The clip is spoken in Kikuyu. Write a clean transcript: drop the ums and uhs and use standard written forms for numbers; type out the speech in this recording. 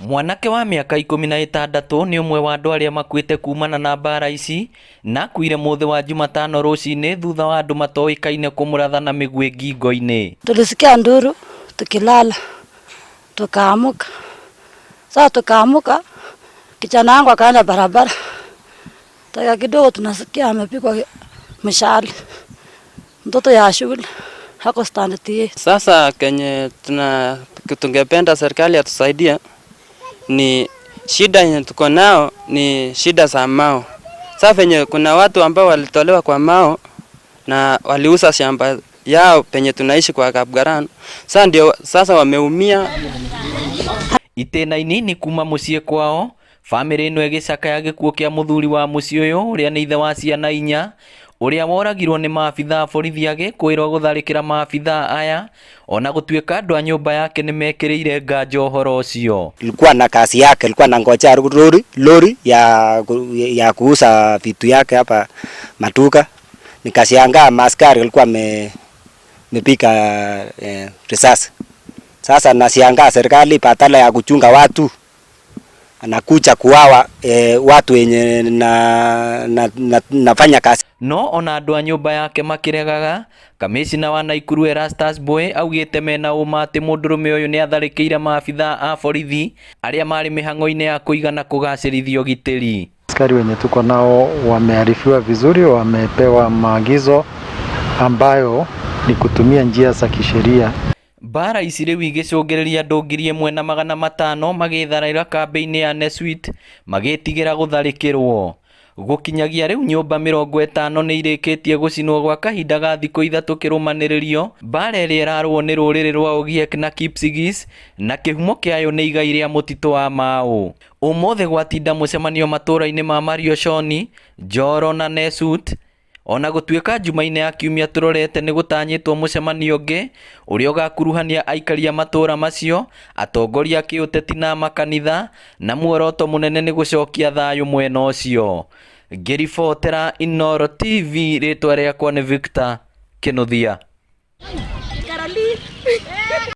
Mwanake wa mĩaka 16 nĩ ũmwe wa andũ arĩa makuĩte kumana na mbara ici na akuire mũthĩ wa Jumatano rũcinĩ thutha wa andũ matoĩkaine kũmũratha na mĩguĩ ngingo-inĩ. Tulisikia nduru tukilala, tukaamuka. Sasa tukaamuka, kijana wangu akaenda barabara, dakika kidogo tunasikia amepigwa mshale, mtoto ya shule ako standard 8. Sasa kenye tungependa serikali atusaidie ni shida yenye tuko nao ni shida za Mau. Sasa venye kuna watu ambao walitolewa kwa Mau na waliuza shamba yao penye tunaishi kwa Kapgaran. Sasa ndio sasa wameumia. Itĩna-inĩ nĩ kuma mũciĩ kwao bamĩrĩ ĩno ĩgĩcakaya gĩkuũ kĩa mũthuri wa mũciĩ ũyũ ũrĩa nĩ ithe wa ciana inya ũrĩa woragirwo nĩ maabithaa a borithi agĩkũĩrwo gũtharĩkĩra maabithaa aya ona gũtuĩka andũ a nyũmba yake nĩ mekĩrĩire nganja ũhoro ũcio. Ilikuwa na kazi yake, ilikuwa na ngojea lori ya kuuza vitu yake hapa maduka. Nikashangaa maskari walikuwa amepiga risasi. Sasa nashangaa serikali badala ya kuchunga watu anakuja kuwawa watu wenye nafanya kazi. No ona andũ a nyũmba yake makĩregaga, kamĩcina wa Naikuru Erastus Mboe augĩte mena ũma atĩ mũndũrũme ũyũ nĩ atharĩkĩire maabithaa a borithi arĩa marĩ mĩhang'o-inĩ ya kũiga na kũgacĩrithia ũgitĩri. Askari wenye tuko nao wamearifiwa vizuri, wamepewa maagizo ambayo ni kutumia njia za kisheria. Mbara ici rĩu igĩcũngĩrĩria andũ 1,500 magĩtharĩra kambĩ-inĩ ya Nessuit magĩtigĩra gũtharĩkĩrwo. Gũkinyagia rĩu nyũmba 50 nĩ irĩkĩtie gũcinwo gwa kahinda ga thikũ 3 kĩrũmanĩrĩrio. Mbara ĩrĩa ĩrarũo nĩ rũrĩrĩ rwa Ogiek na Kipsigis na kĩhumo kĩayo nĩ igai rĩa mũtitũ wa Mau. Ũmũthĩ gwatinda mũcemanio matũra-inĩ ma Marioshoni, Njoro na Nesut. Ona gũtuĩka Jumaine ya kiumia tũrorete nĩ gũtanyĩtwo mũcemanio ũngĩ ũrĩa ũgakuruhania aikari a matũra macio, atongoria a kĩũteti na makanitha, na muoroto mũnene nĩ gũcokia thayũ mwena ũcio. Ngĩribotera Inooro TV rĩtwa rĩakwa nĩ Victor Kĩnuthia.